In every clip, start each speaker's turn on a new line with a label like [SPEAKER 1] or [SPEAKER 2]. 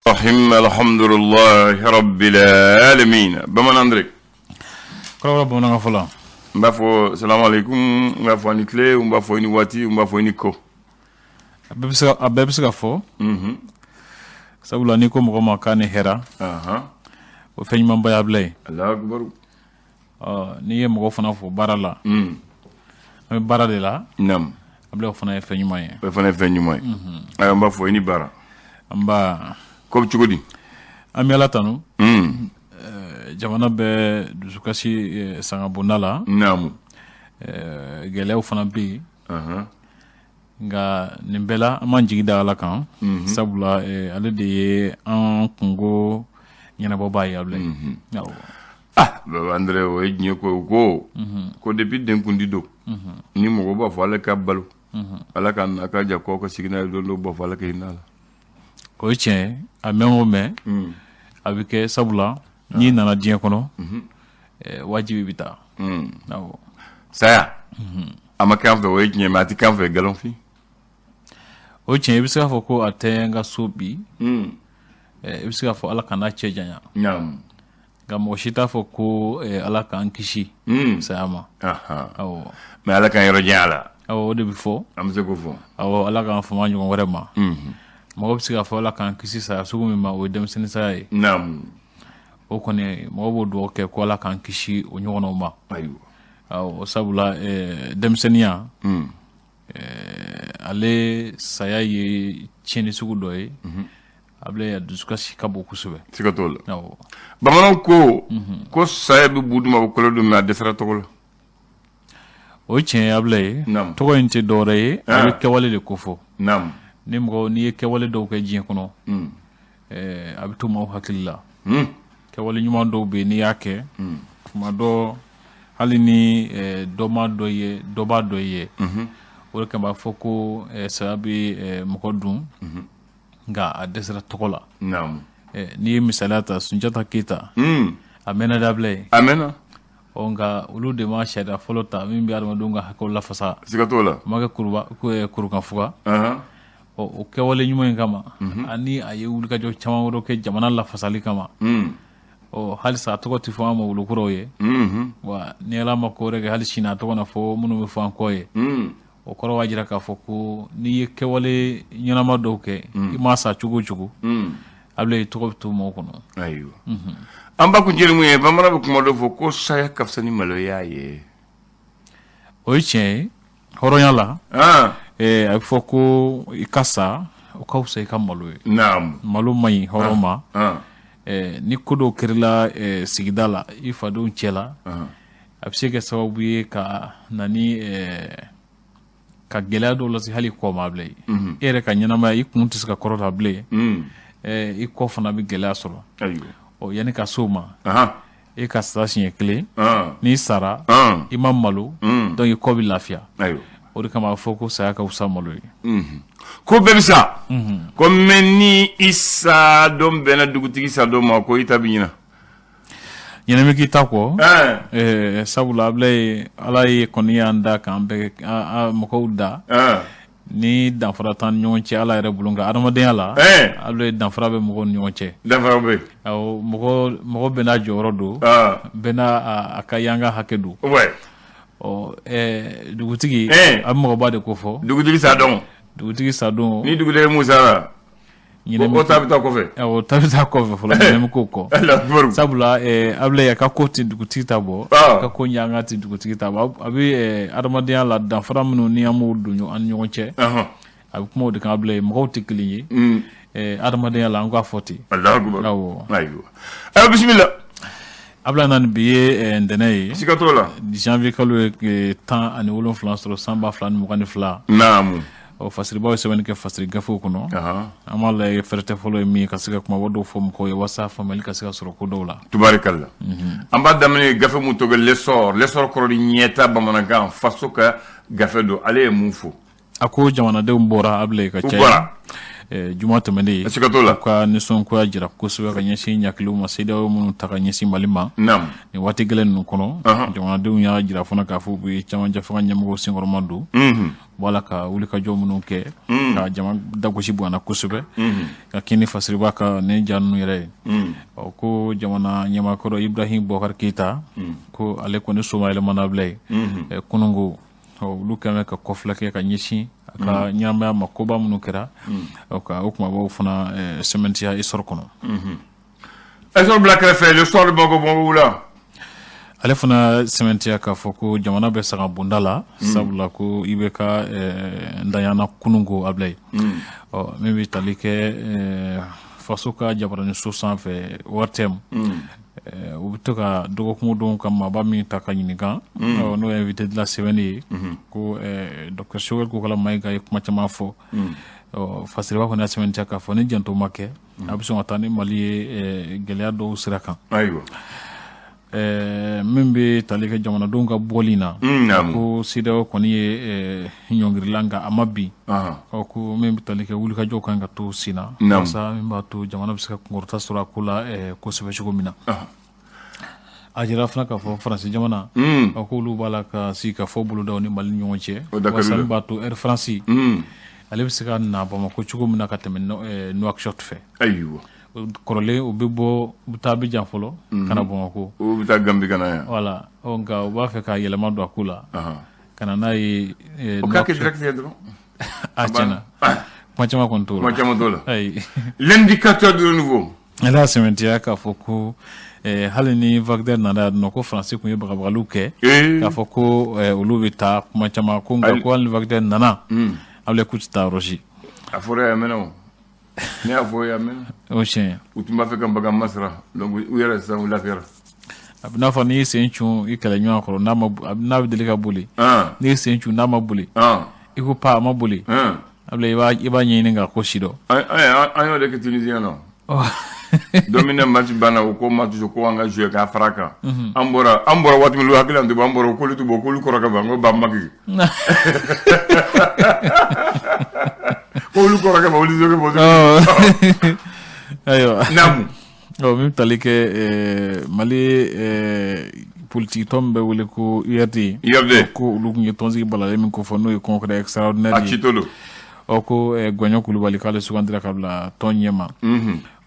[SPEAKER 1] Rahim alhamdulillahi rabbil alamin. Bamanan Andre.
[SPEAKER 2] Kɔrɔbɔrɔ bamanankan fɔlɔ.
[SPEAKER 1] N b'a fɔ salamu aleykum, n b'a fɔ a ni tile, n b'a fɔ i ni waati, n b'a fɔ i ni ko.
[SPEAKER 2] A bɛɛ bɛ se ka fɔ. Sabula n'i ko mɔgɔ ma k'a ni hɛra. O fɛn ɲumanba y'a bila ye.
[SPEAKER 1] Alahu akibaru.
[SPEAKER 2] N'i ye mɔgɔ fana fo baara la, an bɛ baara de la.
[SPEAKER 1] Naamu.
[SPEAKER 2] Abila, o fana ye fɛn ɲuman ye.
[SPEAKER 1] O fana ye fɛn ɲuman ye. Ayiwa, n b'a fɔ i ni baara.
[SPEAKER 2] Nba.
[SPEAKER 1] Ko bɛ cogo di?
[SPEAKER 2] An bɛ Ala tanu. Jamana bɛ dusukasi sangabonda la.
[SPEAKER 1] Naamu.
[SPEAKER 2] Gɛlɛyaw fana bɛ yen. Nka nin bɛɛ la, an b'an jigi da Ala kan. Sabula ale de ye an kunko ɲɛnabɔbaa ye, Abila. Awɔ.
[SPEAKER 1] Ah, Baba Andre, o ye diɲɛ ko ye ko depuis denkundi don, ni mɔgɔ b'a fɔ ala ka balo, ala ka na ka ja kɔ ka sigi n'a ye, don dɔw b'a fɔ ala ka hinɛ a la.
[SPEAKER 2] O ye tiɲɛ ye, a mɛn o mɛn a bɛ kɛ, sabula n'i nana diɲɛ kɔnɔ, wajibi bɛ taa. Awɔ.
[SPEAKER 1] Saya a ma k'an fɛ, o ye tiɲɛ, mais a tɛ k'an fɛ nkalonfin.
[SPEAKER 2] O ye tiɲɛ, i bɛ se k'a fɔ ko a tɛ n ka so bi. I bɛ se k'a fɔ ala kana cɛ janya. Nka mɔgɔ si t'a fɔ ko ala k'an kisi saya ma. Awɔ.
[SPEAKER 1] Mais ala k'an yɔrɔ janya a la.
[SPEAKER 2] Awɔ, o de bɛ fɔ.
[SPEAKER 1] An bɛ se k'o fɔ.
[SPEAKER 2] Awɔ, ala k'an fama ɲɔgɔn wɛrɛ ma. Mɔgɔ bɛ se k'a fɔ ala k'an kisi saya sugu min ma, o ye denmisɛnnin saya ye. O kɔni, mɔgɔ b'o dugawu kɛ ko ala k'an kisi o ɲɔgɔnnaw ma.
[SPEAKER 1] Ayiwa.
[SPEAKER 2] Awɔ, sabula denmisɛnninya, ale saya ye tiɲɛni sugu dɔ ye. A bɛ dusukasi ka bon kosɛbɛ.
[SPEAKER 1] Siga t'o la.
[SPEAKER 2] Awɔ.
[SPEAKER 1] Bamananw ko saya bɛ bu dun, a bɛ kolo dun, mais a dɛsɛra tɔgɔ la.
[SPEAKER 2] O ye tiɲɛ ye, Abila ye. Tɔgɔ in tɛ dɔwɛrɛ ye, a bɛ kɛwale de kofɔ. Ni mɔgɔ n'i ye kɛwale dɔw kɛ diɲɛ kɔnɔ, a bɛ to maaw hakili la. Kɛwale ɲuman dɔw bɛ yen, n'i y'a kɛ, tuma dɔ hali ni dɔ ma dɔ ye, dɔ b'a dɔ ye. O de kama b'a fɔ ko saya bɛ mɔgɔ dun, nka a dɛsɛra tɔgɔ la. N'i ye misaliya ta, Sunjata Keyita, a mɛnna dɛ, Abila ye.
[SPEAKER 1] A mɛnna.
[SPEAKER 2] Ɔ, nka olu de ma sariya fɔlɔ ta min bɛ adamadenw ka hakɛw lafasa.
[SPEAKER 1] Siga t'o la.
[SPEAKER 2] O ma kɛ kurukanfuga. Ɔ, o kɛwale ɲuman in kama, ani a ye wulikajɔ caman wɛrɛ kɛ jamana lafasali kama. Ɔ, halisa a tɔgɔ tɛ fɔ an ma wolokuraw ye. Wa ni Ala ma ko wɛrɛ kɛ, hali sini a tɔgɔ na fɔ minnu bɛ fɔ an kɔ ye. O kɔrɔ b'a jira k'a fɔ ko n'i ye kɛwale ɲɛnama dɔw kɛ, i ma sa cogo o cogo, Abila, i tɔgɔ bɛ to maaw kɔnɔ.
[SPEAKER 1] Ayiwa, an ba kun jeli mun ye, bamanan bɛ kuma dɔ fɔ ko saya ka fisa ni maloya ye.
[SPEAKER 2] O ye tiɲɛ ye hɔrɔnya la. A bɛ fɔ ko i ka sa, o ka fisa i ka malo ye. Malo man ɲi hɔrɔn ma. Ni ko dɔw kɛrila sigida la, i fadenw cɛ la, a bɛ se kɛ sababu ye ka na ni ka gɛlɛya dɔw lase hali kɔ ma, Abila ye. E yɛrɛ ka ɲɛnamaya, i kun tɛ se ka kɔrɔta bilen, i kɔ fana bɛ gɛlɛya sɔrɔ. Ɔ, yanni ka s'o ma, e ka sa siɲɛ kelen. N'i sara, i ma malo, donc i kɔ bɛ lafiya. O de kama a bɛ fɔ ko saya ka fisa malo ye.
[SPEAKER 1] Ko bɛɛ bɛ sa ko, mais ni i sa don bɛnna dugutigi sa don ma, ko i ta bɛ ɲina.
[SPEAKER 2] Ɲinɛ bɛ k'i ta kɔ, sabula Abila ye, Ala ye kɔni y'an da k'an bɛɛ mɔgɔw da ni danfara t'an ni ɲɔgɔn cɛ Ala yɛrɛ bolo, nka adamadenya la, Abila ye, danfara bɛ mɔgɔw ni ɲɔgɔn cɛ.
[SPEAKER 1] Danfara bɛ yen.
[SPEAKER 2] Awɔ, mɔgɔ mɔgɔ bɛɛ n'a jɔyɔrɔ don, bɛɛ n'a a ka yanga hakɛ don. Ɔ, dugutigi, a bɛ mɔgɔba de ko fɔ.
[SPEAKER 1] Dugutigi sa don.
[SPEAKER 2] Dugutigi sa don.
[SPEAKER 1] Ni dugutigi mun sara, o ta bɛ taa kɔfɛ.
[SPEAKER 2] O ta bɛ taa kɔfɛ fɔlɔ, ɲinɛ bɛ k'o kɔ, sabula Abila, a ka ko tɛ dugutigi ta bɔ, a ka ko ɲanga tɛ dugutigi ta bɔ. A bɛ adamadenya la, danfara minnu ni an b'o don an ni ɲɔgɔn cɛ, a bɛ kuma o de kan, Abila ye, mɔgɔw tɛ kelen ye adamadenya la, an k'a fɔ ten.
[SPEAKER 1] Awɔ. Ayiwa, bisimila.
[SPEAKER 2] Abila, na bi ye ntɛnɛn ye.
[SPEAKER 1] Siga t'o la.
[SPEAKER 2] Janvier kalo ye 17 sɔrɔ, san 2022. Ɔ, fasiribaw ye sɛbɛnni kɛ fasiri gafew kɔnɔ. An b'a lajɛ fɛrɛtɛ fɔlɔ ye min ye ka se ka kumaba dɔw fɔ mɔgɔw ye walasa faamuyali ka se ka sɔrɔ ko dɔw la.
[SPEAKER 1] Tubarikalla. An b'a daminɛ gafe mun tɔgɔ L'Essor. L'Essor kɔrɔ di ɲɛta bamanankan, faso ka gafe don. Ale ye mun fɔ?
[SPEAKER 2] A ko jamanadenw bɔra, Abila, ka caya. Juma tɛmɛnen
[SPEAKER 1] siga t'o la,
[SPEAKER 2] ka nisɔngoya jira kosɛbɛ ka ɲɛsin ɲakiliw ma CEDEAO minnu ta ka ɲɛsin Mali ma nin waati gɛlɛn ninnu kɔnɔ. Jamanadenw y'a jira fana k'a fɔ u bɛ cɛmancɛ fanga ɲɛmɔgɔw senkɔrɔma don wala ka wulikajɔ minnu kɛ ka jama dagosi bonyana kosɛbɛ ka kini Fasiriba ka nin ja ninnu yɛrɛ ye. Ɔ, ko jamana ɲɛmaakɔrɔ Ibrahim Boubacar Keita, ko ale kɔni somayɛlɛmana bila ye kununko. Olu kɛlen ka kɔfilɛ kɛ ka ɲɛsin a ka ɲɛnamaya ma, koba minnu kɛra, ka o kumabaw fana sɛmɛntiya Essor kɔnɔ.
[SPEAKER 1] Essor bila kɛrɛfɛ, Le Soir de Bamako, Bamako wula.
[SPEAKER 2] Ale fana sɛmɛntiya k'a fɔ ko jamana bɛ saga bonda la, sabula ko IBK ntanyana kununko a bila ye. Ɔ, min bɛ tali kɛ faso ka jabaraninso sanfɛ ORTM, u bɛ to ka dɔgɔkun o don ka maaba min ta ka ɲininka, n'o ye invité de la semaine ye, ko docteur Choguel Kokalla Maïga ye kuma caman fɔ. Ɔ, Fasiriba kɔni y'a sɛmɛntiya k'a fɔ ni janto ma kɛ, a bɛ sɔn ka taa ni Mali ye gɛlɛya dɔw sira kan.
[SPEAKER 1] Ayiwa.
[SPEAKER 2] Min bɛ tali kɛ jamanadenw ka bɔli na, ko CEDEAO kɔni ye ɲɔngirila, nka a ma bin. Ɔ, ko min bɛ tali kɛ wulikajɔw kan ka to sen na, walasa min b'a to jamana bɛ se ka kunkɔrɔta sɔrɔ a ko la kosɛbɛ cogo min na. A jira fana k'a fɔ Faransi jamana, a ko olu b'a la ka sigi ka fɔ bolodaw ni Mali ni ɲɔgɔn cɛ, walasa min b'a to Air France ale bɛ se ka na Bamakɔ cogo min na ka tɛmɛ Nouakchott fɛ.
[SPEAKER 1] Ayiwa.
[SPEAKER 2] Kɔrɔlen, u bɛ bɔ, u bɛ taa Abidjan fɔlɔ ka na Bamakɔ.
[SPEAKER 1] U bɛ taa Gambie ka na yan.
[SPEAKER 2] Voilà. Ɔ, nka u b'a fɛ ka yɛlɛma don a ko la ka na n'a ye.
[SPEAKER 1] O k'a kɛ direct ye dɔrɔn.
[SPEAKER 2] A tiɲɛna, kuma caman kɔni t'o la.
[SPEAKER 1] Kuma caman t'o la.
[SPEAKER 2] Ayi.
[SPEAKER 1] L'Indicateur du Renouveau.
[SPEAKER 2] Ale y'a sɛmɛntiya k'a fɔ ko hali ni Wagner nana yan nɔ, ko Faransi tun ye bagabagaliw kɛ k'a fɔ ko olu bɛ taa kuma caman ko, nka ko hali ni Wagner nana, Abulaye, k'u tɛ taa yɔrɔ si.
[SPEAKER 1] A fɔra yan mɛnna o. Ne y'a fɔ yan mɛnna.
[SPEAKER 2] O tiɲɛ.
[SPEAKER 1] U tun b'a fɛ ka bagan masara, donc u yɛrɛ sisan u lafiyara.
[SPEAKER 2] A bɛ n'a fɔ n'i y'i sen cun i kɛlɛɲɔgɔn kɔrɔ, n'a ma, n'a bɛ deli ka boli, n'i y'i sen cun n'a ma boli, i ko pa, a ma boli, Abulaye, i b'a ɲɛɲini k'a ko si dɔn.
[SPEAKER 1] An y'o de kɛ Tunisien nɔ. Don min na match banna, u ko match ko an ka jouer k'a fara kan. An bɔra waati min, olu hakili tɛ bɔ, an bɔra, k'olu tɛ bɔ, k'olu kɔrɔkɛ ban, ko ba maki. K'olu kɔrɔkɛ ban, olu tɛ bɔ.
[SPEAKER 2] Ayiwa.
[SPEAKER 1] Naamu.
[SPEAKER 2] Ɔ, min bɛ tali kɛ Mali politique tɔn min bɛ wele ko URD.
[SPEAKER 1] URD.
[SPEAKER 2] Ko olu tun ye tɔnsigi balalen min ko fɔ, n'o ye congrès extraordinaire
[SPEAKER 1] ye. A citɔ don.
[SPEAKER 2] Ɔ, ko Gɔɲɔ Kulubali k'ale sugandira ka bila tɔn ɲɛma.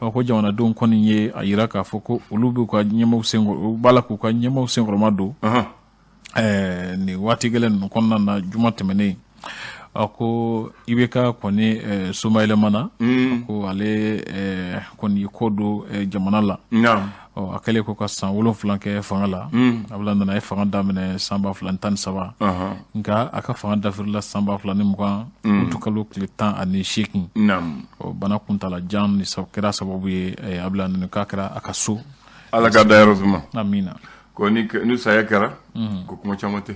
[SPEAKER 2] Ɔ, ko jamanadenw kɔni ye a jira k'a fɔ ko olu b'u ka ɲɛmaaw sen, u b'a la k'u ka ɲɛmaaw senkɔrɔma don nin waati gɛlɛn ninnu kɔnɔna na juma tɛmɛnen. A ko IBK kɔni somayɛlɛmana, ko ale kɔni ye ko don jamana la. Ɔ, a kɛlen ko ka san 7 kɛ fanga la, a bɛna nana, a ye fanga daminɛ san 2013, nka a ka fanga dafirila san 2020 utukalo tile 18. Ɔ, bana kuntala jan ni kɛra sababu ye, a bɛna nana k'a kɛra a ka so.
[SPEAKER 1] Ala ka dayɔrɔ suma.
[SPEAKER 2] Amina.
[SPEAKER 1] Ko ni saya kɛra, ko kuma caman tɛ.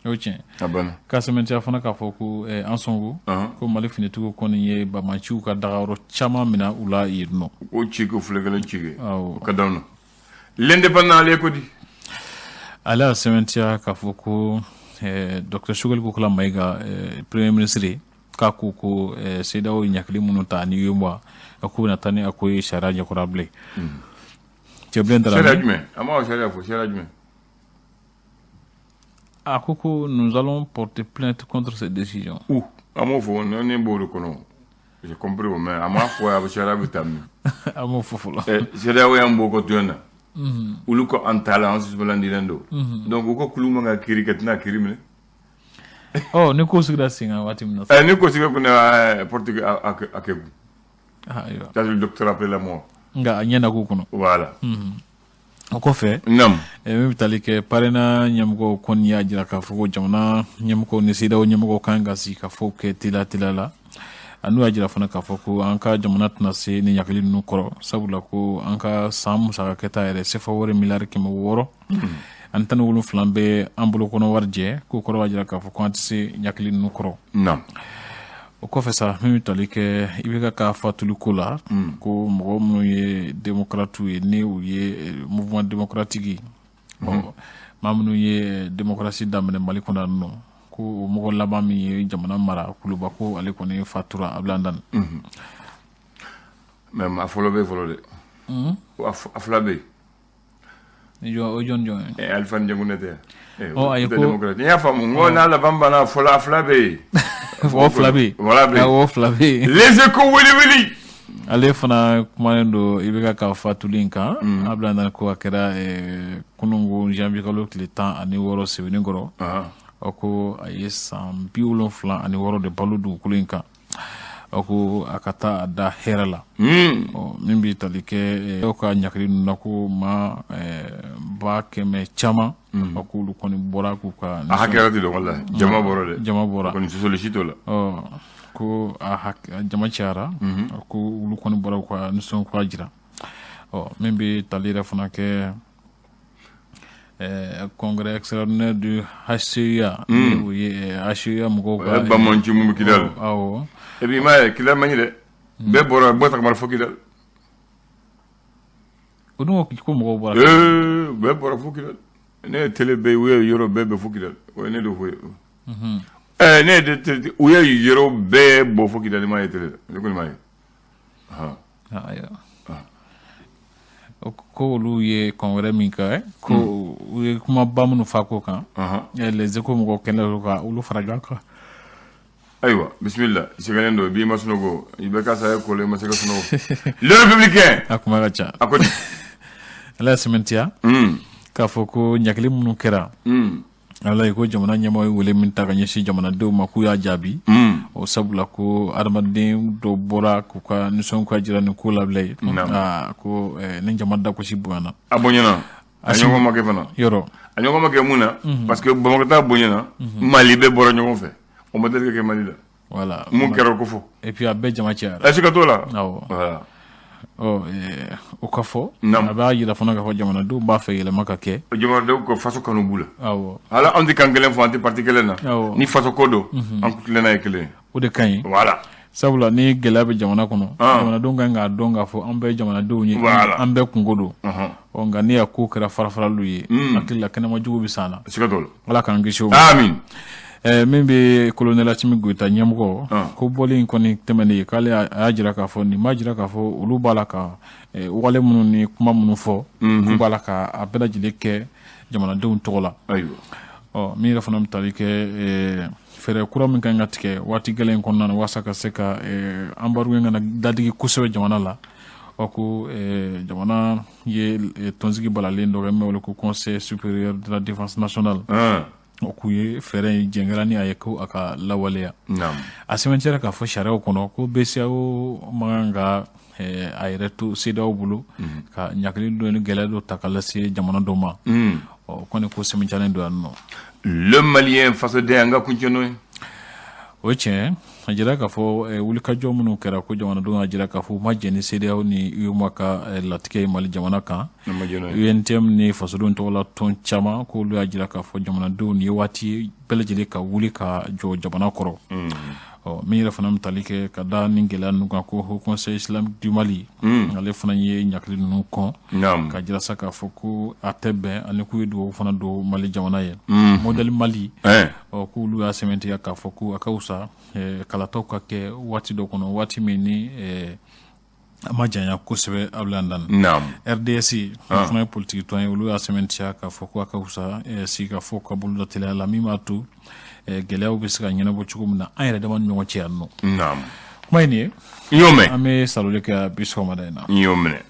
[SPEAKER 2] O tiɲɛ.
[SPEAKER 1] A banna.
[SPEAKER 2] Ka sɛmɛntiya fana k'a fɔ ko an sɔnko ko Mali finitigiw kɔni ye bamaciw ka dagayɔrɔ caman minɛ u la yen nɔ.
[SPEAKER 1] O ci ko filɛ kelen ci kɛ. O ka d'anw na. L'Indépendant, ale ko di?
[SPEAKER 2] Ale y'a sɛmɛntiya k'a fɔ ko docteur Choguel Kokalla Maïga, premier ministre, k'a ko CEDEAO ye ɲakili minnu ta ani UEMOA, k'u bɛna taa ni a ko ye sariya ɲɛkɔrɔ bilen. Cɛbilen
[SPEAKER 1] Darame. Sariya jumɛn? A ma sariya fɔ, sariya jumɛn?
[SPEAKER 2] A ko nous allons porter plainte contre cette décision.
[SPEAKER 1] Ouh, a m'o fɔ, ne b'o de kɔnɔ. J'ai compris o, mais a m'a fɔ a bɛ sariya bɛ taa min?
[SPEAKER 2] A m'o fɔ fɔlɔ.
[SPEAKER 1] CEDEAO y'an bɔ ko tɔn na. Olu ko an t'a la, an suspendalen don. Donc u ko kulu man ka kiiri kɛ, tɛna kiiri minɛ.
[SPEAKER 2] Ɔ, ni ko sigira sen kan waati min na.
[SPEAKER 1] Ni ko sigira kunna, porte a kɛ kun.
[SPEAKER 2] Ayiwa.
[SPEAKER 1] Ça, c'est le docteur après la mort.
[SPEAKER 2] Nka a ɲɛ na k'u kɔnɔ.
[SPEAKER 1] Voilà.
[SPEAKER 2] O kɔfɛ, min bɛ tali kɛ PARENA ɲɛmɔgɔw kɔni y'a jira k'a fɔ ko jamana ɲɛmɔgɔw ni CEDEAO ɲɛmɔgɔw kan ka sigi ka fɔ kɛ teliya teliya la. A n'u y'a jira fana k'a fɔ ko an ka jamana tɛna se ni ɲakili ninnu kɔrɔ, sabula ko an ka san musaka kɛta yɛrɛ, sefa wari miliyari 617 bɛ an bolo kɔnɔ wari jɛ, k'o kɔrɔ b'a jira k'a fɔ ko an tɛ se ɲakili ninnu kɔrɔ. O kɔfɛ sa, min bɛ tali kɛ IBK ka fatuli ko la, ko mɔgɔ minnu ye démocrates ye, ni u ye mouvement démocratique ye, maa minnu ye démocratie daminɛ Mali kɔnɔ yan nɔ. Ko o mɔgɔ laban min ye jamana mara Kuluba, ko ale kɔni fatura, Abdoulaye Dane.
[SPEAKER 1] Mais a fɔlɔ bɛ fɔlɔ dɛ, a fila bɛ
[SPEAKER 2] yen. O jɔn jɔn
[SPEAKER 1] ye? Alifa Jɛnkunɛ tɛ?
[SPEAKER 2] Ɔ, ayi, ko
[SPEAKER 1] n y'a faamu, n ko n'a laban banna fɔlɔ, a fila bɛ yen.
[SPEAKER 2] O fila bɛ yen.
[SPEAKER 1] Voilà, bɛ yen.
[SPEAKER 2] O fila bɛ yen.
[SPEAKER 1] Les Échos wuli wuli.
[SPEAKER 2] Ale fana kumanen don IBK ka fatuli in kan. Abdoulaye Dane ko a kɛra kununko janvier kalo tile 16 Sebenikɔrɔ. O ko a ye san 76 de balo dugukolo in kan. O ko a ka taa a da hɛrɛ la. Ɔ, min bɛ tali kɛ aw ka ɲakili ninnu na, ko maa 100 000 caman, o k'olu kɔni bɔra k'u ka
[SPEAKER 1] A hakɛya tɛ dɔn, walahi, jama bɔra dɛ.
[SPEAKER 2] Jama bɔra.
[SPEAKER 1] Kɔni sɔsɔli si t'o la.
[SPEAKER 2] Ɔ, ko a jama cayara, ko olu kɔni bɔra k'u ka nisɔngoya jira. Ɔ, min bɛ tali yɛrɛ fana kɛ congrès extraordinaire du HCUA, o ye HCUA mɔgɔw
[SPEAKER 1] ka bamanci mun bɛ Kidali.
[SPEAKER 2] Awɔ.
[SPEAKER 1] Et puis i m'a ye, Kidali man ɲi dɛ, bɛɛ bɔra, bɛɛ tagamara fo Kidali.
[SPEAKER 2] O dun ko mɔgɔw bɔra.
[SPEAKER 1] Ee, bɛɛ bɔra fo Kidali. Ne ye télé bɛɛ ye, u ye yɔrɔ bɛɛ bɛ fo Kidali, o ye ne de fɔ ye. Ɛɛ, ne ye u ye yɔrɔ bɛɛ bɔ fo Kidali, ma ye télé la, ne kɔni m'a ye.
[SPEAKER 2] Ayiwa, ko olu ye congrès min kɛ, ko u ye kumaba minnu fa ko kan, Les Échos mɔgɔw kɛlen don ka olu fara ɲɔgɔn kan.
[SPEAKER 1] Ayiwa, bisimila, i sɛgɛnnen don bi, i ma sunɔgɔ, i bɛ ka saya ko la, i ma se ka sunɔgɔ. Le Républicain.
[SPEAKER 2] A kuma ka ca.
[SPEAKER 1] A ko di?
[SPEAKER 2] Ala y'a sɛmɛntiya k'a fɔ ko ɲakili minnu kɛra, ala ye ko jamana ɲɛmɔgɔ ye wele min ta ka ɲɛsin jamanadenw ma, k'u y'a jaabi. O sabula ko adamaden dɔ bɔra k'u ka nisɔngoya jira nin ko labila ye, ko ni jama dagosi bonyana.
[SPEAKER 1] A bonyana, a ɲɔgɔn ma kɛ fana.
[SPEAKER 2] Yɔrɔ.
[SPEAKER 1] A ɲɔgɔn ma kɛ mun na? Parce que Bamakɔ ta bonyana, Mali bɛɛ bɔra ɲɔgɔn fɛ, o ma deli ka kɛ Mali la.
[SPEAKER 2] Voilà.
[SPEAKER 1] Mun kɛra o ko fɔ.
[SPEAKER 2] Et puis a bɛɛ jama cayara.
[SPEAKER 1] A siga t'o la.
[SPEAKER 2] Awɔ.
[SPEAKER 1] Voilà.
[SPEAKER 2] Ɔ, o ka fɔ, a b'a jira fana k'a fɔ jamanadenw b'a fɛ yɛlɛma ka kɛ.
[SPEAKER 1] Jamanadenw ka faso kanu b'u la.
[SPEAKER 2] Awɔ.
[SPEAKER 1] Hali anw tɛ kan kelen fɔ, an tɛ parti kelen na.
[SPEAKER 2] Awɔ.
[SPEAKER 1] Ni faso ko don, an tilenna ye kelen ye.
[SPEAKER 2] O de ka ɲi.
[SPEAKER 1] Voilà.
[SPEAKER 2] Sabula ni gɛlɛya bɛ jamana kɔnɔ, jamanadenw kan k'a dɔn k'a fɔ an bɛɛ ye jamanadenw ye.
[SPEAKER 1] Voilà.
[SPEAKER 2] An bɛɛ kungo don. Ɔ, nka ne y'a ko kɛra farafaraliw ye, hakili la kɛnɛma jugu bɛ san na.
[SPEAKER 1] Siga t'o la.
[SPEAKER 2] Ala k'an kisi o ma.
[SPEAKER 1] Amin.
[SPEAKER 2] Min bɛ colonel Assimi Goïta ɲɛmɔgɔ ko bɔli in kɔni tɛmɛnen, k'ale a y'a jira k'a fɔ nin b'a jira k'a fɔ olu b'a la ka wale minnu ni kuma minnu fɔ, k'u b'a la ka a bɛɛ lajɛlen kɛ jamanadenw tɔgɔ la.
[SPEAKER 1] Ayiwa.
[SPEAKER 2] Ɔ, min yɛrɛ fana bɛ tali kɛ fɛɛrɛ kura min kan ka tigɛ waati gɛlɛn in kɔnɔna na walasa ka se ka embargo in kana dadigi kosɛbɛ jamana la, ɔ, ko jamana ye tɔnsigi balalen dɔ kɛ min bɛ wele ko Conseil supérieur de la défense nationale. O k'u ye fɛɛrɛ in jɛnkɛra ni a ye ko a ka lawaleya. A sɛbɛntiya k'a fɔ sariyaw kɔnɔ ko BCEAO man kan ka a yɛrɛ to CEDEAO bolo ka ɲakili dɔ ni gɛlɛya dɔ ta ka lase jamana dɔ ma. Ɔ, kɔni ko sɛbɛntiyalen don yan nɔ.
[SPEAKER 1] Le Malien, fasoden, an ka kuncɛ n'o ye.
[SPEAKER 2] O ye tiɲɛ, a jira k'a fɔ wulikajɔ minnu kɛra, ko jamanadenw y'a jira k'a fɔ u ma jɛn ni CEDEAO ni UEMOA ka latigɛ ye Mali jamana kan. UNTM ni fasodenw tɔgɔla tɔn caman, k'olu y'a jira k'a fɔ jamanadenw nin ye waati bɛɛ lajɛlen ka wuli ka jɔ jamana kɔrɔ. Ɔ, min yɛrɛ fana bɛ tali kɛ ka da ni gɛlɛya ninnu kan, ko Haut Conseil islamique du Mali, ale fana ye ɲakili ninnu kɔn ka jira sa k'a fɔ ko a tɛ bɛn, ani k'u ye dugawu fana don Mali jamana ye. Modèle Mali, ɔ, k'olu y'a sɛmɛntiya k'a fɔ ko a ka fisa kalataw ka kɛ waati dɔ kɔnɔ, waati min ni a ma janya kosɛbɛ, Abdoulaye Dane. RDS, o fana ye politiki tɔn ye, olu y'a sɛmɛntiya k'a fɔ ko a ka fisa sigikafɔ ka boloda teliya la, min b'a to gɛlɛyaw bɛ se ka ɲɛnabɔ cogo min na an yɛrɛ dama ni ɲɔgɔn cɛ yan nɔ. Kuma ye nin ye.
[SPEAKER 1] N y'o mɛn.
[SPEAKER 2] An bɛ saloli kɛ bi sɔgɔmada in na.
[SPEAKER 1] N y'o minɛ.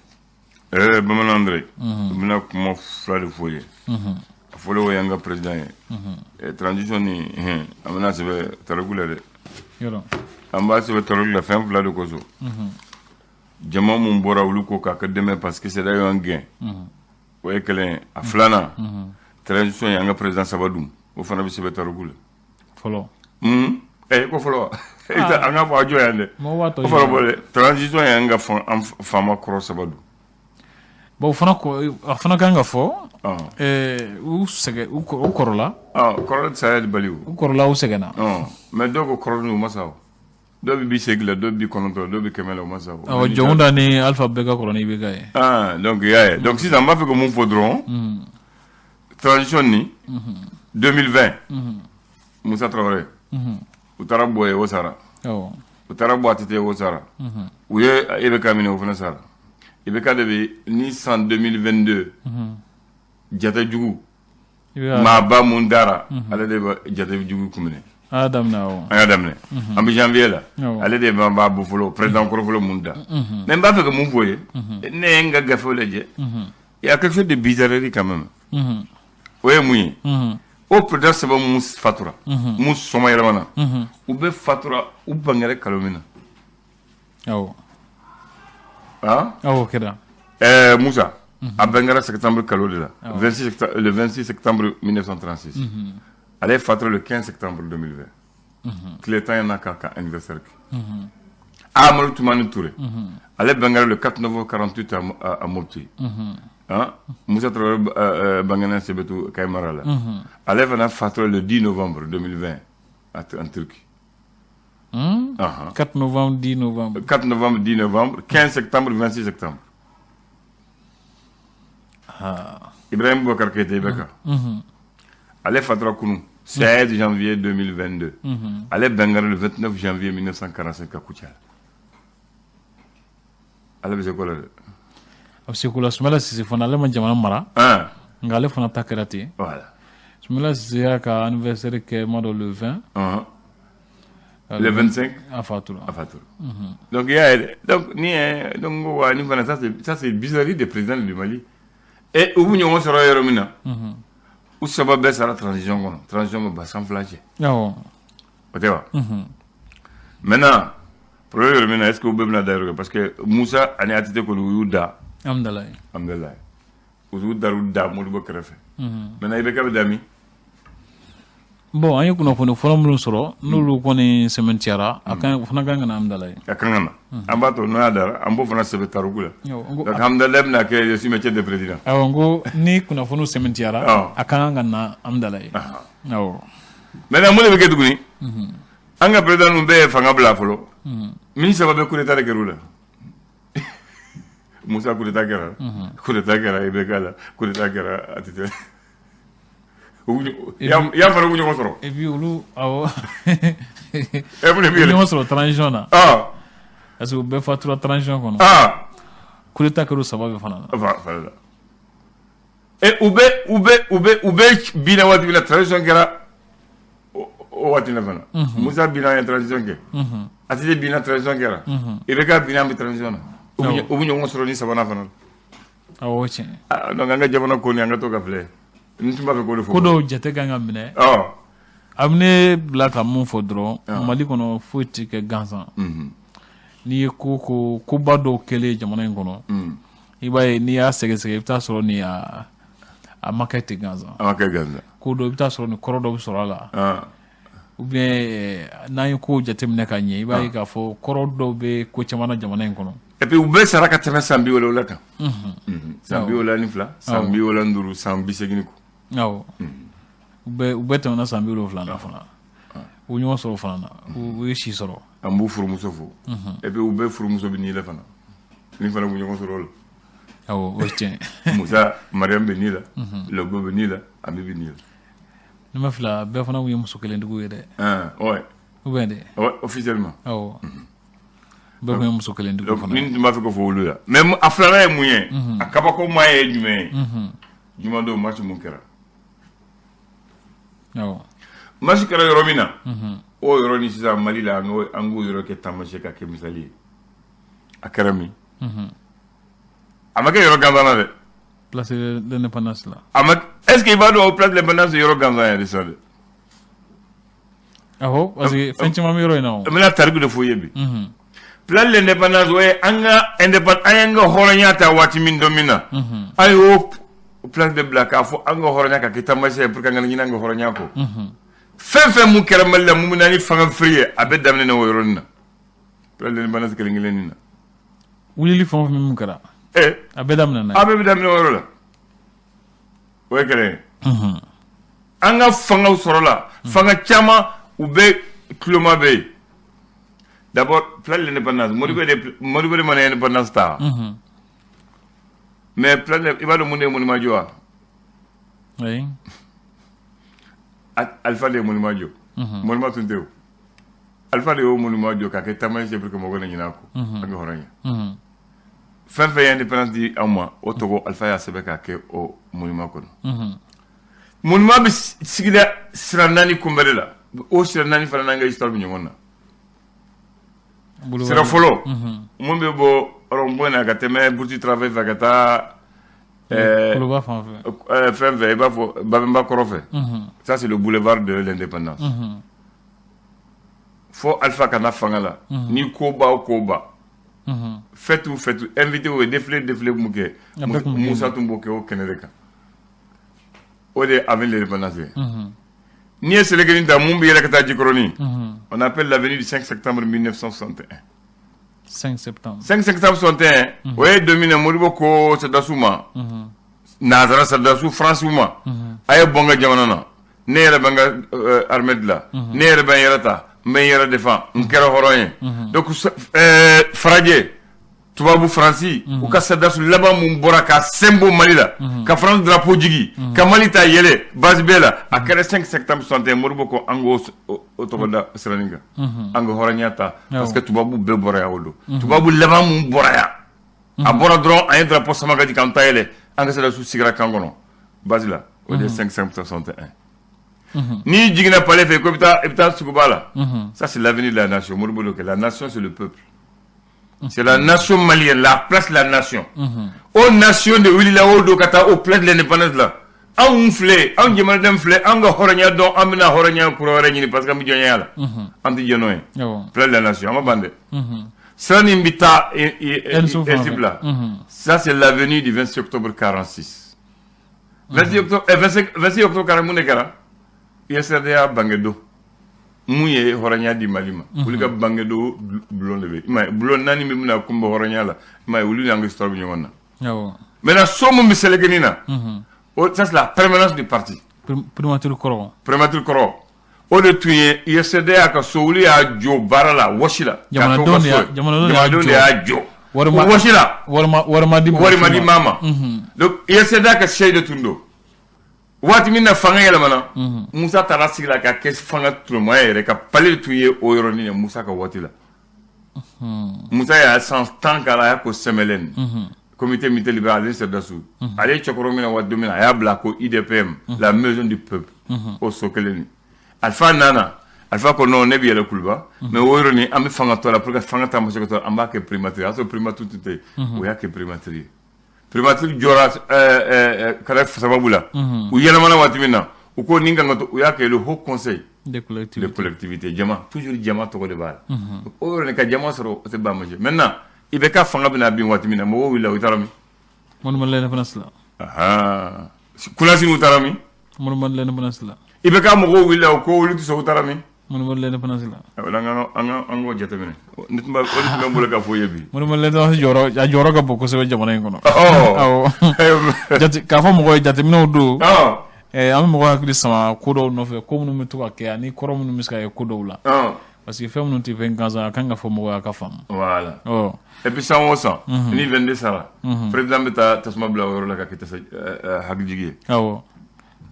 [SPEAKER 1] Bamanan Andre, n bɛna kuma fila de fɔ ye. A fɔlɔ, o y'an ka président ye. Transition ni an bɛna sɛbɛn tariku la dɛ.
[SPEAKER 2] Yɔrɔ.
[SPEAKER 1] An b'a sɛbɛn tariku la fɛn fila de kosɔn. Jama mun bɔra, olu ko k'a ka dɛmɛ parce que CEDEAO y'an gɛn. O ye kelen ye. A filanan, transition ye an ka président saba dun. O fana bɛ sɛbɛn tariku la.
[SPEAKER 2] Fɔlɔ.
[SPEAKER 1] Ko fɔlɔ wa? An k'a fɔ a jɔ yan dɛ.
[SPEAKER 2] Mɔgɔ b'a tɔ.
[SPEAKER 1] O fɔlɔ bɔ dɛ. Transition y'an ka faama kɔrɔ saba dun.
[SPEAKER 2] Bon, o fana a fana kan ka fɔ u sɛgɛn, u kɔrɔla.
[SPEAKER 1] Kɔrɔ tɛ saya bali o.
[SPEAKER 2] U kɔrɔla, u sɛgɛnna.
[SPEAKER 1] Mais dɔw ko kɔrɔ u ma sa o. Dɔw bɛ 80 la, dɔw bɛ 90, dɔw bɛ 100 la, u ma sa o.
[SPEAKER 2] Awɔ, Jɔnda ni Alpha bɛɛ ka kɔrɔ ni IBK ye.
[SPEAKER 1] Ah, donc i y'a ye. Donc sisan n b'a fɛ ka mun fɔ dɔrɔn? Transition ni 2020. Musa Traoré, u taara bɔ ye, o sara. U taara bɔ ATT, o sara. U ye IBK minɛ, o fana sara. IBK de bɛ ni san 2022 jate jugu maaba mun dara, ale de bɛ jate jugu kun minɛ.
[SPEAKER 2] An y'a daminɛ, awɔ.
[SPEAKER 1] An y'a daminɛ, an bɛ janvier la, ale de b'a bɔ fɔlɔ, président kɔrɔ fɔlɔ mun da. Mais n b'a fɛ ka mun fɔ ye, ne ye n ka gafew lajɛ, il y a quelque chose de bizarrerie quand même. O ye mun ye? O président saba mun fatura, mun sɔma yɛlɛmana, u bɛ fatura, u bangera kalo min na.
[SPEAKER 2] Awɔ.
[SPEAKER 1] Ah.
[SPEAKER 2] Awɔ, o kɛra.
[SPEAKER 1] Musa a bangera septembre kalo de la, 26, le 26 septembre 1936. Ale fatura le 15 septembre 2020, tile 10 n'a ka anniversaire kɛ. Amadou Toumani Touré, ale bangera le 4 novembre 48 à Mopti. Hein? Moussa Traoré bangena Sebetou Kaymara la. Ale fana fatura le 10 novembre 2020 en Turquie.
[SPEAKER 2] 4 novembre, 10 novembre.
[SPEAKER 1] 4 novembre, 10 novembre, 15 septembre, 26 septembre.
[SPEAKER 2] Ah.
[SPEAKER 1] Ibrahim Boubacar Keïta, IBK. Ale fatura kunu 16 janvier 2022. Ale bangera le 29 janvier 1945 à Koutiala. Ale bɛ se ko la dɛ.
[SPEAKER 2] A bɛ se ko la. Sumala Sise fana, ale ma jamana mara, nka ale fana ta kɛra ten.
[SPEAKER 1] Voilà.
[SPEAKER 2] Sumala Sise y'a ka anniversaire kɛ, ma dɔn, le 20.
[SPEAKER 1] Le 25.
[SPEAKER 2] A fatura.
[SPEAKER 1] A fatura. Donc il y a donc ni donc wa ni fana, ça c'est bizarrerie des présidents du Mali. Et u bɛ ɲɔgɔn sɔrɔ yɔrɔ min na, u saba bɛɛ sara transition kɔnɔ, transition ma ba san 2 cɛ. O tɛ wa? Maintenant, problème yɔrɔ min na, est ce que u bɛɛ bɛna da yɔrɔ kɛ? Parce que Musa ani ATT kɔni, u y'u da.
[SPEAKER 2] Alhamdulilayi.
[SPEAKER 1] Alhamdulilayi, u y'u dar'u da Modibo kɛrɛfɛ. Maintenant, IBK bɛ da min?
[SPEAKER 2] Bon, an ye kunnafoni fɔlɔ minnu sɔrɔ, n'olu kɔni sɛmɛntiyara, a kan o fana kan ka na Hamdalaye.
[SPEAKER 1] A kan ka na. An b'a to n'o y'a dara, an b'o fana sɛbɛn tariku la. Donc Hamdalaye bɛna kɛ le cimetière des présidents.
[SPEAKER 2] Awɔ, n ko ni kunnafoniw sɛmɛntiyara, a kan ka na Hamdalaye, awɔ.
[SPEAKER 1] Maintenant, mun de bɛ kɛ tuguni? An ka président ninnu bɛɛ ye fanga bila fɔlɔ. Min saba bɛ, coup d'état de kɛra u la. Musa, coup d'état kɛra, coup d'état kɛra IBK la, coup d'état kɛra ATT la. Y'a fana u ɲɔgɔn sɔrɔ.
[SPEAKER 2] Et puis olu, awɔ.
[SPEAKER 1] E mun de bɛ
[SPEAKER 2] yɛlɛ? Ɲɔgɔn sɔrɔ transition na. Parce que u bɛɛ fatura transition kɔnɔ. Coup d'état kɛra u saba bɛɛ fana na.
[SPEAKER 1] Fana la. Et u bɛ binna waati min na, transition kɛra o waati la fana. Musa binna, an ye transition kɛ. ATT binna, transition kɛra. IBK binna, an bɛ transition na. U bɛ ɲɔgɔn sɔrɔ ni sabanan fana.
[SPEAKER 2] Awɔ, o tiɲɛ.
[SPEAKER 1] Donc an ka jamana ko nin, an ka to ka filɛ. N tun b'a fɛ k'o de fɔ.
[SPEAKER 2] Ko dɔw jate kan ka minɛ. A bɛ ne bila ka mun fɔ dɔrɔn, Mali kɔnɔ, foyi tɛ kɛ gansan. N'i ye ko ko koba dɔw kɛlen jamana in kɔnɔ, i b'a ye, n'i y'a sɛgɛsɛgɛ, i bɛ taa sɔrɔ nin a ma kɛ ten gansan.
[SPEAKER 1] A ma kɛ gansan.
[SPEAKER 2] Ko dɔ, i bɛ taa sɔrɔ nin kɔrɔ dɔ bɛ sɔrɔ a la. Ou bien n'an ye kow jateminɛ ka ɲɛ, i b'a ye k'a fɔ kɔrɔ dɔw bɛ ko caman na jamana in kɔnɔ.
[SPEAKER 1] Et puis u bɛɛ sara ka tɛmɛ san 70 kan. San 72, san 75, san 80 kɔ.
[SPEAKER 2] Awɔ. U bɛɛ tɛmɛna san 70 na fana. U ɲɔgɔn sɔrɔ fana na. U ye si sɔrɔ.
[SPEAKER 1] An b'u furumuso fo. Et puis u bɛɛ furumuso bɛ ni la fana. Ni fana b'u ɲɔgɔn sɔrɔ o la.
[SPEAKER 2] Awɔ, o ye tiɲɛ.
[SPEAKER 1] Musa, Mariam bɛ ni la. Lobo bɛ ni la. Ami bɛ ni la.
[SPEAKER 2] Ne ma fila, bɛɛ fana kun ye muso kelentigiw ye dɛ.
[SPEAKER 1] Ouais.
[SPEAKER 2] Ou bien de.
[SPEAKER 1] Ouais, officiellement.
[SPEAKER 2] Awɔ. Bɛɛ kun ye muso kelentigiw fana.
[SPEAKER 1] Ni tun b'a fɛ ka fɔ olu la. Mais a filanan ye mun ye? A kabako maa ye jumɛn ye? Jumadon match mun kɛra?
[SPEAKER 2] Awɔ.
[SPEAKER 1] Match kɛra yɔrɔ min na, o yɔrɔ ni sisan Mali la, an k'o yɔrɔ kɛ taamasiyɛn, ka kɛ misali ye. A kɛra min? A ma kɛ yɔrɔ gansan na dɛ.
[SPEAKER 2] Place de l'Indépendance la.
[SPEAKER 1] A ma, est ce que i b'a dɔn o place de l'Indépendance yɔrɔ gansan yɛrɛ sisan dɛ?
[SPEAKER 2] Awɔ, parce que fɛn caman bɛ yɔrɔ in na o.
[SPEAKER 1] N bɛna tariku de fɔ i ye bi. Place de l'Indépendance, o ye an ka indépendance, an y'an ka hɔrɔnya ta waati min, don min na, an y'o place de bila k'a fɔ an ka hɔrɔnya ka kɛ taamasiyɛn ye pour que an kana ɲinɛ an ka hɔrɔnya kɔ. Fɛn fɛn mun kɛra Mali la, mun bɛ na ni fanga firi ye, a bɛɛ daminɛ o yɔrɔnin na, place de l'Indépendance kelen kelennin na.
[SPEAKER 2] Wulili fɛn o fɛn mun kɛra. A bɛɛ daminɛ na.
[SPEAKER 1] A bɛɛ bɛ daminɛ o yɔrɔ la. O ye kelen ye. An ka fangaw sɔrɔla, fanga caman u bɛ tuloma bɛ yen. D'abord, place de l'Indépendance, Modibo de mana indépendance ta. Mais place de, i b'a dɔn mun de ye monument jɔ wa?
[SPEAKER 2] Oui.
[SPEAKER 1] Alpha de ye monument jɔ. Monument tun tɛ o. Alpha de y'o monument jɔ k'a kɛ taamasiyɛn pour que mɔgɔw kana ɲinɛ a kɔ. An ka hɔrɔnya. Fɛn fɛn ye indépendance di anw ma, o tɔgɔ Alpha y'a sɛbɛn k'a kɛ o monument kɔnɔ. Monument bɛ sigida sira naani kunbɛli la. O sira naani fana n'an ka histoire bɛ ɲɔgɔn na. Sira fɔlɔ, mun bɛ bɔ rond-point na ka tɛmɛ Burti Travail fɛ ka taa
[SPEAKER 2] Koloba fan
[SPEAKER 1] fɛ, fɛn fɛ, i b'a fɔ Babemba kɔrɔ fɛ. Ça, c'est le boulevard de l'indépendance. Fo Alpha ka na fanga la, ni koba o koba, fête ou fête, invité o défilé défilé mun kɛ, Musa tun b'o kɛ o kɛnɛ de kan. O de ye avenue de l'indépendance ye. N'i ye Selekeni ta, mun bɛ yɛlɛ ka taa Jikɔrɔni, on appelle l'avenue du 5 septembre 1961.
[SPEAKER 2] 5 septembre.
[SPEAKER 1] 5 septembre 61, o ye don min na Modibo ko sɔrɔdasiw ma, nanzara sɔrɔdasiw, Faransiw ma, a ye bɔ n ka jamana na, ne yɛrɛ bɛ n ka armée dilan, ne yɛrɛ bɛ n yɛrɛ ta, n bɛ n yɛrɛ défend, n kɛra hɔrɔn ye. Donc farajɛ, tubabu, Faransi, u ka sɔrɔdasiw laban mun bɔra ka sen bɔ Mali la, ka France drapeau jigi, ka Mali ta yɛlɛ base bɛɛ la, a kɛra 5 septembre 61. Modibo ko an k'o o tɔgɔ da siranin kan, an ka hɔrɔnya ta, parce que tubabu bɛɛ bɔra yan o don. Tubabu laban mun bɔra yan, a bɔra dɔrɔn, an ye drapeau sama ka jigin k'an ta yɛlɛ, an ka sɔrɔdasiw sigira kan kɔnɔ base la. O de ye 5 septembre 61. N'i jiginna palais fɛ ko i bɛ taa suguba la, ça, c'est l'avenue de la nation. Modibo kɛ, la nation, c'est le peuple. C'est la nation malienne, la place de la nation. O nation de wulila o don ka taa au place de l'indépendance la. Anw filɛ, anw jamanaden filɛ, an ka hɔrɔnya dɔn, an bɛna hɔrɔnya kura wɛrɛ ɲini parce que an bɛ jɔnya la. An tɛ jɛn n'o ye. Place de la nation, an ma ban dɛ. Sira nin bɛ taa ENSUP la. Ça, c'est l'avenue du 26 octobre 46. 26 octobre, 26 octobre 46, mun de kɛra? USRDA bange don. Mun ye hɔrɔnya di Mali ma? Olu ka bangedo bulon de bɛ, i m'a ye, bulon naani bɛ bɛna kunbɛ hɔrɔnya la, i m'a ye, olu n'an ka histoire bɛ ɲɔgɔn na. Maintenant, so mun bɛ Selekeni na, o, ça, c'est la permanence du parti.
[SPEAKER 2] Primature kɔrɔ.
[SPEAKER 1] Primature kɔrɔ, o de tun ye USRDA ka so. Olu y'a jɔ baara la, wɔsi la.
[SPEAKER 2] Jamanadenw
[SPEAKER 1] de y'a jɔ wɔsi la.
[SPEAKER 2] Wari ma di.
[SPEAKER 1] Wari ma di maa ma. Donc USRDA ka siège de tun don. Waati min na fanga yɛlɛmana, Musa taara sigi la ka kɛ fanga tulomaya yɛrɛ ka palais tun ye o yɔrɔnin ye. Musa ka waati la, Musa y'a san 10 k'a la, a y'a ko CMLN, comité militaire libéral, ale sɔrɔdasiw. Ale ye cɛkɔrɔba min na waati don min na, a y'a bila ko IDPM, la maison du peuple, o so kelen nin. Alpha nana, Alpha ko non, ne bɛ yɛlɛ Kuluba, mais o yɔrɔnin an bɛ fanga tɔ la pour que fanga ta ma se ka to, an b'a kɛ primature. O y'a sɔrɔ primature tun tɛ yen, o y'a kɛ primature ye. Primature jɔra kɛra sababu la, u yɛlɛmana waati min na, u ko nin kan ka to, u y'a kɛ le haut conseil
[SPEAKER 2] de
[SPEAKER 1] collectivité, de collectivité. Jama, toujours jama tɔgɔ de b'a la. O yɔrɔnin ka jama sɔrɔ, o tɛ ban ma. Maintenant, i bɛ ka fanga bɛna bin waati min na, mɔgɔw wulila, u taara min?
[SPEAKER 2] Monument de l'indépendance
[SPEAKER 1] la. Kunasini, u taara min?
[SPEAKER 2] Monument de l'indépendance la.
[SPEAKER 1] I bɛ ka mɔgɔw wulila, u ko olu tɛ sɔn, u taara min?
[SPEAKER 2] Monument de l'indépendance la.
[SPEAKER 1] O la, an k'o jateminɛ. Ne tun b'a, o de tun bɛ n bolo ka fɔ ye bi.
[SPEAKER 2] Monument de l'indépendance jɔyɔrɔ, a jɔyɔrɔ ka bon kosɛbɛ jamana in kɔnɔ. Awɔ, jate k'a fɔ mɔgɔw ye, jateminɛw don. An bɛ mɔgɔw hakili sama ko dɔw nɔfɛ, ko minnu bɛ to ka kɛ ani kɔrɔ minnu bɛ se ka kɛ ko dɔw la. Parce que fɛn minnu tɛ fɛn gansan, a kan ka fɔ mɔgɔw ye, a ka faamu.
[SPEAKER 1] Voilà. Et puis san o san, ni 22 sara, président bɛ taa tasuma bila o yɔrɔ la ka kɛ tasa hakilijigi ye.
[SPEAKER 2] Awɔ.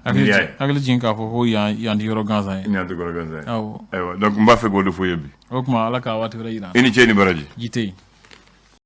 [SPEAKER 2] Hakili jigin k'a fɔ ko yan tɛ yɔrɔ gansan ye.
[SPEAKER 1] Yan tɛ yɔrɔ gansan ye.
[SPEAKER 2] Awɔ.
[SPEAKER 1] Ayiwa, donc n b'a fɛ k'o de fɔ ye bi.
[SPEAKER 2] O tuma, Ala ka waati wɛrɛ yira.
[SPEAKER 1] I ni ce ni baraji.
[SPEAKER 2] Ji tɛ yen.